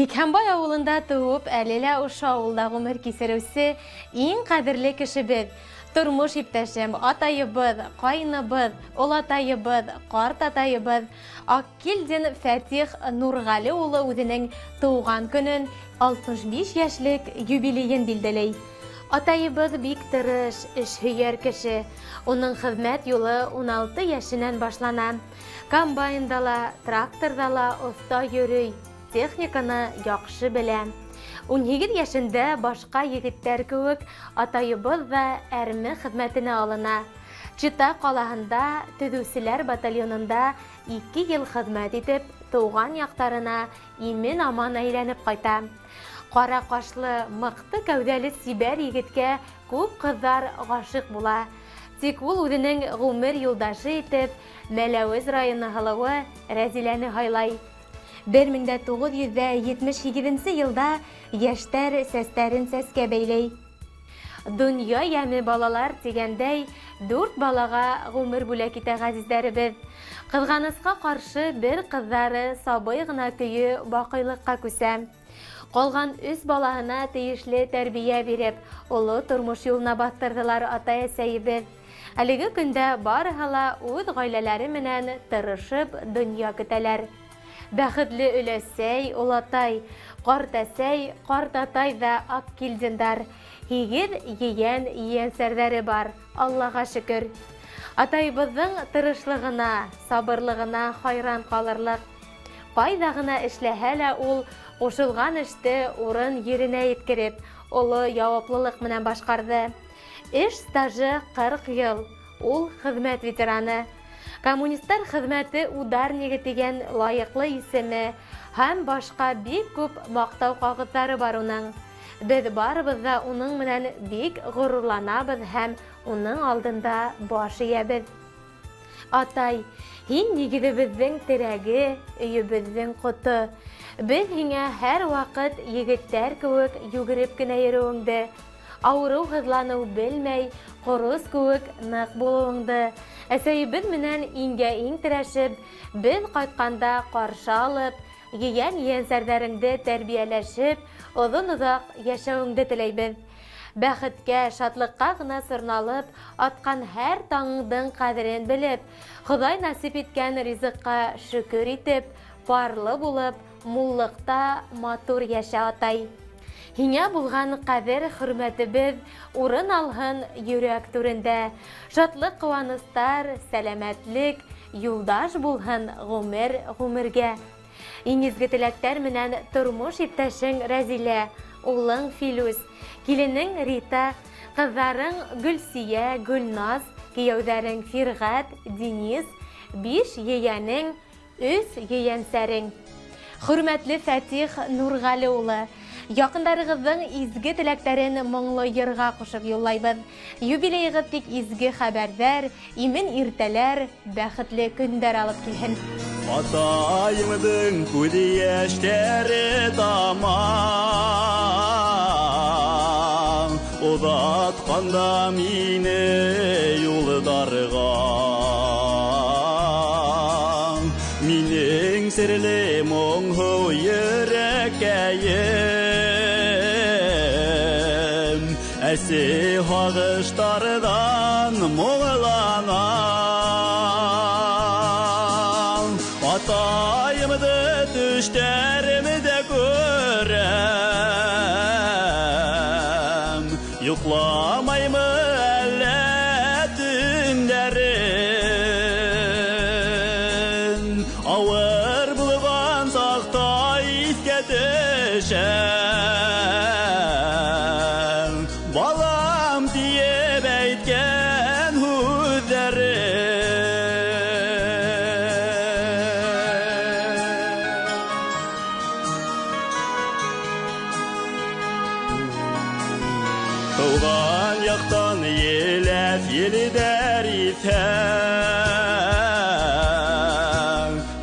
Һикһәнбай ауылында тыуып, әле лә ошо ауылда ғүмер кисереүсе иң ҡәҙерле кешебеҙ, тормош иптәшем, атайыбыҙ, ҡайныбыҙ, олатайыбыҙ, ҡарт атайыбыҙ Аккилдин Фәтих Нурғәле улы үҙенең тыуған көнөн 65 йәшлек юбилейын билдәләй. Атайыбыҙ бик тырыш, эшһөйәр кеше. Уның хеҙмәт юлы 16 йәшенән башлана. Комбайнда ла, тракторҙа ла оҫта йөрөй, техниканы яҡшы белә. 18 йәшендә башҡа егеттәр кеүек атайыбыҙ ҙа әрме хеҙмәтенә алына. Чита ҡалаһында төҙөүселәр батальонында 2 йыл хеҙмәт итеп, тыуған яҡтарына имен-аман әйләнеп ҡайта. Ҡара ҡашлы, мыҡты кәүҙәле сибәр егеткә күп ҡыҙҙар ғашиҡ була. Тик ул үҙенең ғүмер юлдашы итеп Мәләүез районы һылыуы Рәзиләне һайлай. 1978 йылда йәштәр сәстәрен сәскә бәйләй. Донъя йәме балалар тигәндәй, 4 балаға ғүмер бүләк итә ғәзиздәребеҙ. Ҡыҙғанысҡа ҡаршы бер ҡыҙҙары сабый ғына көйө баҡыйлыҡҡа күсә. Ҡалған 3 балаһына тейешле тәрбиә биреп, оло тормош юлына баҫтырҙылар атай-әсәйебеҙ. Әлеге көндә барыһы ла үҙ ғаиләләре менән тырышып донъя көтәләр. Бәхетле өләсәй, олатай, ҡартәсәй, ҡартатай ҙа Аккилдиндар. 8 ейән ейәнсәрҙәре бар, Аллаға шөкөр. Атайыбыҙҙың тырышлығына, сабырлығына хайран ҡалырлыҡ. Ҡайҙа ғына эшләһә лә ул ҡушылған эште урын еренә еткереп, оло яуаплылыҡ менән башҡарҙы. Эш стажы 40 йыл, ул хеҙмәт ветераны. Коммунистар хеҙмәте ударнигы тигән лайыҡлы исеме һәм башҡа бик күп маҡтау ҡағыҙҙары бар уның. Беҙ барыбыҙ ҙа уның менән бик ғорурланабыҙ һәм уның алдында баш эйәбеҙ. Атай, һин нигеҙебеҙҙең терәге, өйөбөҙҙөң ҡото. Беҙ һиңә һәр ваҡыт егеттәр кеүек йүгереп кенә йөрөүеңде, ауырыу һыҙланыу белмәй, ҡорос кеүек ныҡ булыуыңды, әсәйебеҙ менән иңгә иң терәшеп, беҙ ҡайтҡанда ҡаршы алып, ейән ейәнсәрҙәреңде тәрбиәләшеп, оҙон-оҙаҡ йәшәүеңде теләйбеҙ. Бәхеткә, шатлыҡҡа ғына сорналып, атҡан һәр таңыңдың ҡәҙерен белеп, Хоҙай насип иткән ризыҡҡа шөкөр итеп, парлы булып, муллыҡта матур йәшә, атай. Һиңә булған ҡәҙер хөрмәтебеҙ урын алһын йөрәк түрендә. Шатлыҡ ҡыуаныстар, сәләмәтлек, юлдаш булһын ғүмер ғүмергә. Иң изге теләктәр менән тормош иптәшең Рәзилә, улың Филүс, киленең Рита, ҡыҙҙарың Гөлсиә, Гөлназ, кейәүҙәрең Фирғәт, Денис, 5 ейәнең, 3 ейәнсәрең. Хөрмәтле Фәтих Нурғәле улы, яҡындарығыҙҙың изге теләктәрен моңло йырға ҡушып юллайбыҙ. Юбилейығыҙ тик изге хәбәрҙәр, имен иртәләр, бәхетле көндәр алып килһен. Атайымдың күҙ йәштәре тама, оҙатҡанда мине юлдарға. Минең серле моңһоу йөрәкәйем, әсе һағыштарҙан моңлана. Атайымды төштәремдә күрәм, йоҡламаймы әллә төндәрен? Ауыр булған саҡта иҫкә төшәм, балам тиеп әйткән һүҙҙәрен. Тыуған яҡтан еләҫ елдәр иҫһә,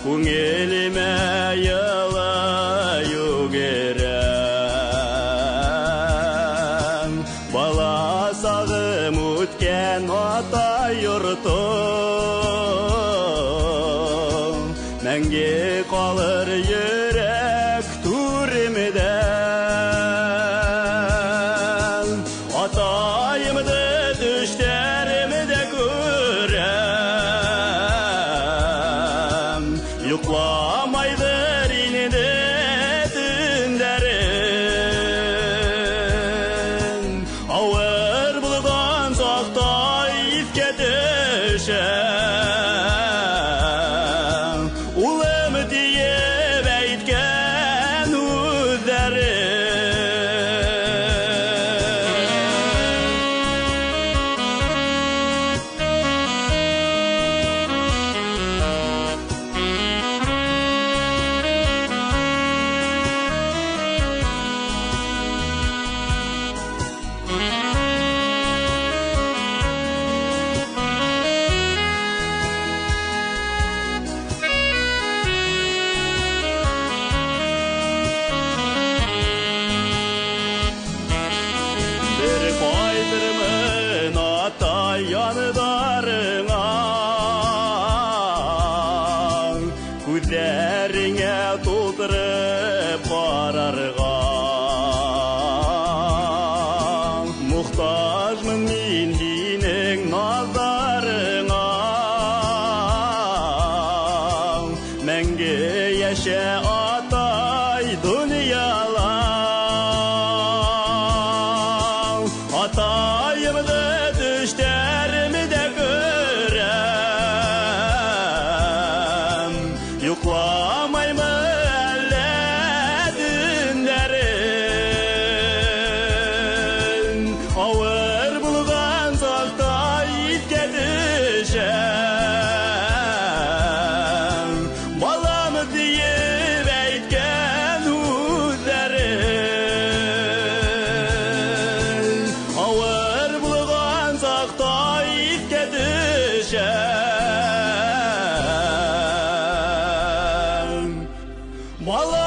күңелемә йылы йүгерәм. Бала сағым үткән атай йорто, мәңге ҡалыр йөрәк түремдә. Йоҡламайҙыр инде төндәрен. Ауыр булған саҡта иҫкә төшә, улым тиеп әйткән һүҙҙәре. Бер ҡайтырмын, атай, яндарыңа, күҙҙәреңә тултырып ҡарарға. Мохтажмын мин һинең наҙарыңа, мәңге йәшә, атай, донъяла. Атайымды төштәремдә күрәм, йоҡламаймы әллә төндәрен. Ауыр булған саҡта иҫкә төшә, балам тиеп әйткән һүҙҙәрен. Ауыр булған саҡта иҫкә төшә, балам.